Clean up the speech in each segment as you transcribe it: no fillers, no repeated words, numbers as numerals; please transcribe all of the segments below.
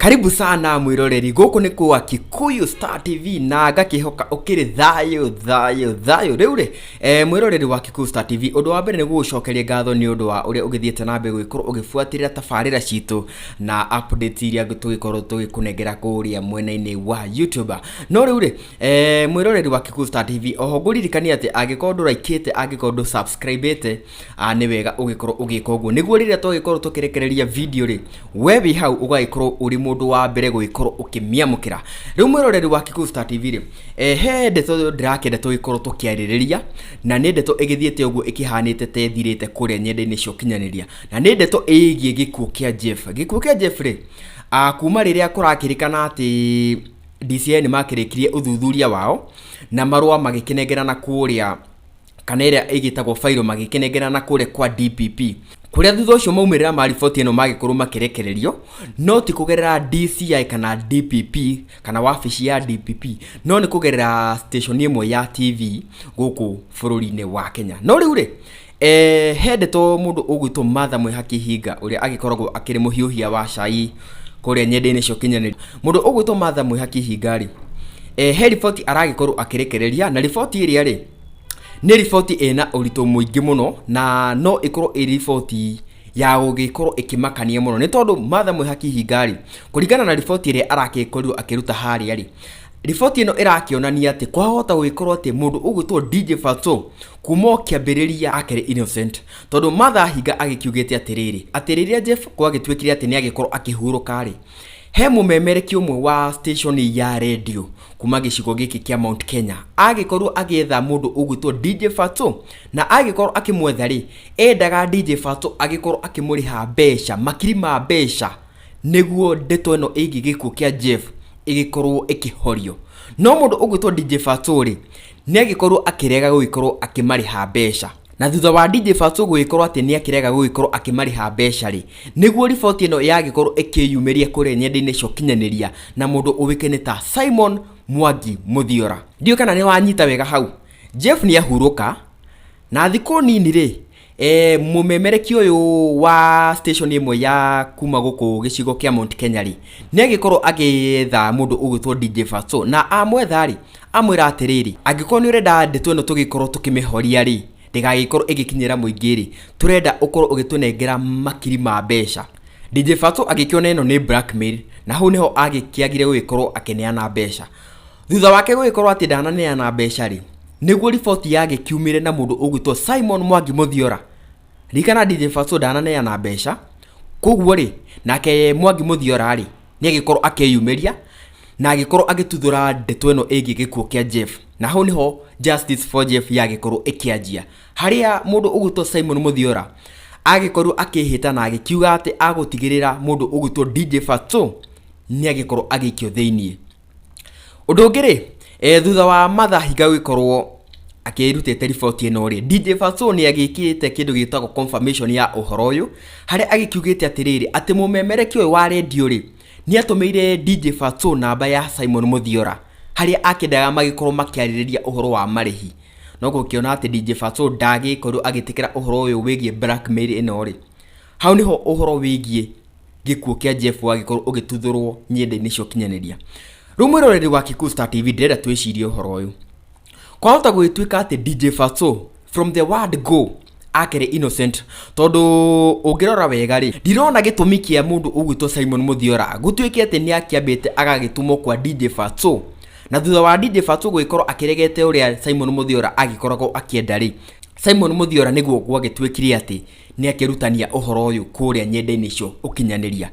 Karibu sana mwiroreri gũkũ nĩ kwa Kikuyu Star TV na ngakĩhoka ũkĩrĩ thayũ thayũ thayũ. Rĩu rĩ mwĩroreri wa Kikuyu Star TV, ũndũ wa mbere nĩ gũgũcokeria ngatho nĩ ũndũ wa ũrĩa ũgĩthiĩte na mbere gũgĩkorwo ũgĩbuatĩrĩra tabarĩra citũ na updates iria tũgĩkorwo tũgĩkũnengera kũrĩa mwena-inĩ wa YouTube. No rĩu rĩ mwĩroreri wa Kikuyu Star TV, oho ngũririkania atĩ angĩkorwo ndũraikĩte, angĩkorwo ndũ subscribe ĩte, nĩ wega ũgĩkorwo ũgĩka ũguo nĩguo rĩrĩa twagĩkorwo tũkĩrekereria video rĩ, we wĩ hau ũgagĩkorwo ũrĩ mũndũ wa mbere gũgĩkorwo ũkĩmĩamũkĩra. Rĩu mwĩroreri wa Kikuyu Star TV rĩ, he ndeto ndĩrakĩenda tũgĩkorwo tũkĩarĩrĩria, na nĩ ndeto ĩgĩthiĩte ũguo ĩkĩhanĩte ta ĩthirĩte kũrĩa nyenda-inĩ cia ũkinyanĩria, na nĩ ndeto ĩgiĩ gĩkuũ kĩa Jeff. Gĩkuũ kĩa Jeff rĩ, kuma rĩrĩa kũrakĩrĩkana atĩ DCI nĩ makĩrĩkirie ũthuthuria wao na marũa magĩkĩnengerana kũrĩa, kana ĩrĩa ĩgĩtagwo fairo magĩkĩnengerana kũrĩa kwa DPP, kũrĩa thutha ũcio maumĩrĩra ma riboti ĩno magĩkorwo makĩrekererio, no ti kũgerera DCI kana DPP kana wabici ya DPP, no nĩ kũgerera station ĩmwe ya TV gũkũ bũrũri-inĩ wa Kenya. No rĩu rĩ, he ndeto mũndũ ũgwĩtwo Martha Mwĩhaki Hinga, ũrĩa agĩkoragwo akĩrĩ mũhiũhia wa cai kũrĩa nyenda-inĩ cia ũkinyanĩria. Mũndũ ũgwĩtwo Martha Mwĩhaki Hinga rĩ, he riboti aragĩkorwo akĩrekereria, na riboti ĩrĩa rĩ, nĩ riboti ĩna ũritũ mũingĩ mũno, na no ĩkorwo ĩ riboti ya gũgĩkorwo ĩkĩmakania mũno, nĩ tondũ Martha Mwĩhaki Hinga rĩ, kũringana na riboti ĩrĩa arakĩkorirwo akĩruta harĩa rĩ, riboti ĩno ĩrakĩonania atĩ kwahota gũgĩkorwo atĩ mũndũ ũgwĩtwo DJ Fatxo kuma o kĩambĩrĩria akĩrĩ innocent, tondũ Martha Hinga agĩkiugĩte atĩrĩrĩ, atĩ rĩrĩa Jeff gwagĩtuĩkire atĩ nĩ agĩkorwo akĩhurũka rĩ, he mũmemerekia ũmwe wa station ya radio kuma gĩcigo gĩkĩ kĩa Mount Kenya agĩkorwo agĩetha mũndũ ũgwĩtwo DJ Fatxo, na agĩkorwo akĩmwetha rĩ, endaga DJ Fatxo agĩkorwo akĩmũrĩha mbeca, makiri ma mbeca, nĩguo ndeto ĩno ĩgiĩ gĩkuũ kĩa Jeff ĩgĩkorwo ĩkĩhorio. No mũndũ ũgwĩtwo DJ Fatxo rĩ, nĩ agĩkorwo akĩrega gũgĩkorwo akĩmarĩha mbeca. Na thutha wa DJ Fatxo gũgĩkorwo atĩ nĩ akĩrega gũgĩkorwo akĩmarĩha mbeca rĩ, nĩguo riboti ĩno yagĩkorwo ĩkĩyumĩria kũrĩa nyenda-inĩ cia ũkinyanĩria na mũndũ ũĩkaine ta Simon Mwangi Mũthiora. Ndiũĩ kana nĩ wanyita wega hau. Jeff nĩ ahurũka, na thikũ nini rĩ, mũmemerekia ũyũ wa station ĩmwe ya kuma gũkũ gĩcigo kĩa Mount Kenya rĩ, nĩ agĩkorwo agĩetha mũndũ ũgwĩtwo DJ Fatxo, na amwetha rĩ, amwĩra atĩrĩrĩ, angĩkorwo nĩ ũrenda ndeto ĩno tũgĩkorwo tũkĩmĩhoria rĩ, ndĩgagĩkorwo ĩgĩkinyĩra mũingĩ rĩ, tũrenda ũkorwo ũgĩtũnengera makiri ma mbeca. DJ Fatxo agĩkĩona ĩno nĩ blackmail, na hau nĩho agĩkĩagire gũgĩkorwo akĩneana mbeca. Thutha wake gũgĩkorwo atĩ ndananeana mbeca rĩ, nĩguo riboti yagĩkiumire na mũndũ ũgwĩtwo Simon Mwangi Mũthiora. Ririkana DJ Fatxo ndananeana mbeca, koguo rĩ, nake Mwangi Mũthiora rĩ, nĩ agĩkorwo akĩyumĩria na agĩkorwo agĩtuthũra ndeto ĩno ĩgiĩ gĩkuũ kĩa Jeff. Na hau nĩho Justice for Jeff yagĩkorwo ĩkĩanjia, harĩa mũndũ ũgwĩtwo Simon Mũthiora agĩkorwo akĩhĩta na agĩkiuga atĩ agũtigĩrĩra mũndũ ũgwĩtwo DJ Fatxo nĩ agĩkorwo agĩikio thĩiniĩ. Ũndũ ũngĩ rĩ, thutha wa Martha Hinga gũgĩkorwo akĩrutĩte riboti ĩno rĩ, DJ Fatxo nĩ agĩkĩte kĩndũ gĩtagwo confirmation ya ũhoro ũyũ, harĩa agĩkiugĩte atĩrĩrĩ, atĩ mũmemerekia ũyũ wa rendio rĩ, nĩ atũmĩire DJ Fatxo namba ya Simon Mũthiora, harĩa akĩendaga magĩkorwo makĩarĩrĩria ũhoro wa marĩhi. No gũkĩona atĩ DJ Fatxo ndagĩkorwo agĩtĩkĩra ũhoro ũyũ wĩgiĩ blackmail ĩno rĩ, hau nĩho ũhoro wĩgiĩ gĩkuũ kĩa Jeff wagĩkorwo ũgĩtuthũrwo nyenda-inĩ cia ũkinyanĩria. Rĩu mwĩroreri wa Kikuyu Star TV, ndĩrenda twĩcirie ũhoro ũyũ. Kwahota gũgĩtuĩka atĩ DJ Fatxo from the word go akĩrĩ innocent, tondũ ũngĩrora wega rĩ, ndirona gĩtũmi kĩa mũndũ ũgwĩtwo Simon Mũthiora gũtuĩke atĩ nĩ akĩambĩte agagĩtũmwo kwa DJ Fatxo, na thutha wa DJ Fatxo gũgĩkorwo akĩregete ũrĩa Simon Mũthiora agĩkoragwo akĩenda rĩ, Simon Mũthiora nĩguo gwagĩtuĩkire atĩ nĩ akĩrutania ũhoro ũyũ kũrĩa nyenda-inĩ cia ũkinyanĩria.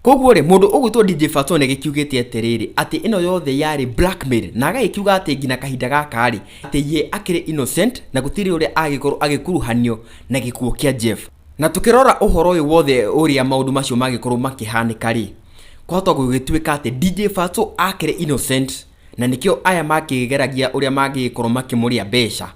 Koguo rĩ, mũndũ ũgwĩtwo DJ Fatxo nĩ agĩkiugĩte atĩrĩrĩ, atĩ ĩno yothe yarĩ blackmail, na agagĩkiuga atĩ nginya kahinda gaka rĩ, atĩ ye akĩrĩ innocent na gũtirĩ ũrĩa agĩkorwo agĩkuruhanio na gĩkuũ kĩa Jeff. Na tũkĩrora ũhoro ũyũ wothe ũrĩa maũndũ macio magĩkorwo makĩhanĩka rĩ, kwahota gũgĩtuĩka atĩ DJ Fatxo akĩrĩ innocent, na nĩkĩo aya makĩgeragia ũrĩa mangĩgĩkorwo makĩmũrĩa mbeca.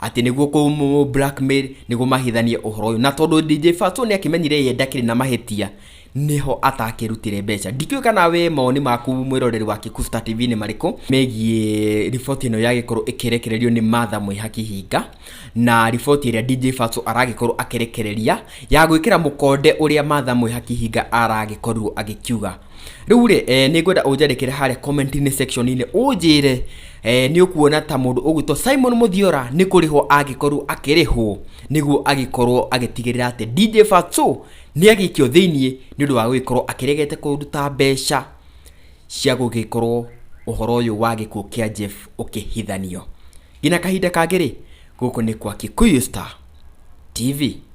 Atĩ nĩguo kũmũ blackmail nĩguo mahithanie ũhoro ũyũ. Na tondũ DJ Fatxo nĩ akĩmenyire ye ndakĩrĩ na mahĩtia, nĩho atakĩrutire mbeca. Ndikĩũĩ kana we mawoni maku mwĩroreri wa Kikuyu Star TV nĩ marĩkũ megiĩ riboti ĩno yagĩkorwo ĩkĩrekererio nĩ Martha Mwĩhaki Hinga, na riboti ĩrĩa DJ Fatxo aragĩkorwo akĩrekereria ya gwĩkĩra mũkonde ũrĩa Martha Mwĩhaki Hinga aragĩkorirwo agĩkiuga. Rĩu rĩ, eh, nĩ ngwenda ũnjandĩkĩre harĩa comment-inĩ section-inĩ ũnjĩre eh, nĩ ũkuona ta mũndũ ũgwĩtwo Simon Mũthiora nĩ kũrĩhwo angĩkorwo akĩrĩhwo nĩguo agĩkorwo agĩtigĩrĩra atĩ DJ Fatxo nĩ agĩikio thĩiniĩ nĩ ũndũ wa gũgĩkorwo akĩregete kũruta mbeca cia gũgĩkorwo ũhoro ũyũ wa gĩkuũ kĩa Jeff ũkĩhithanio. Nginya kahinda kangĩ rĩ, gũkũ nĩ kwa Kikuyu Star TV.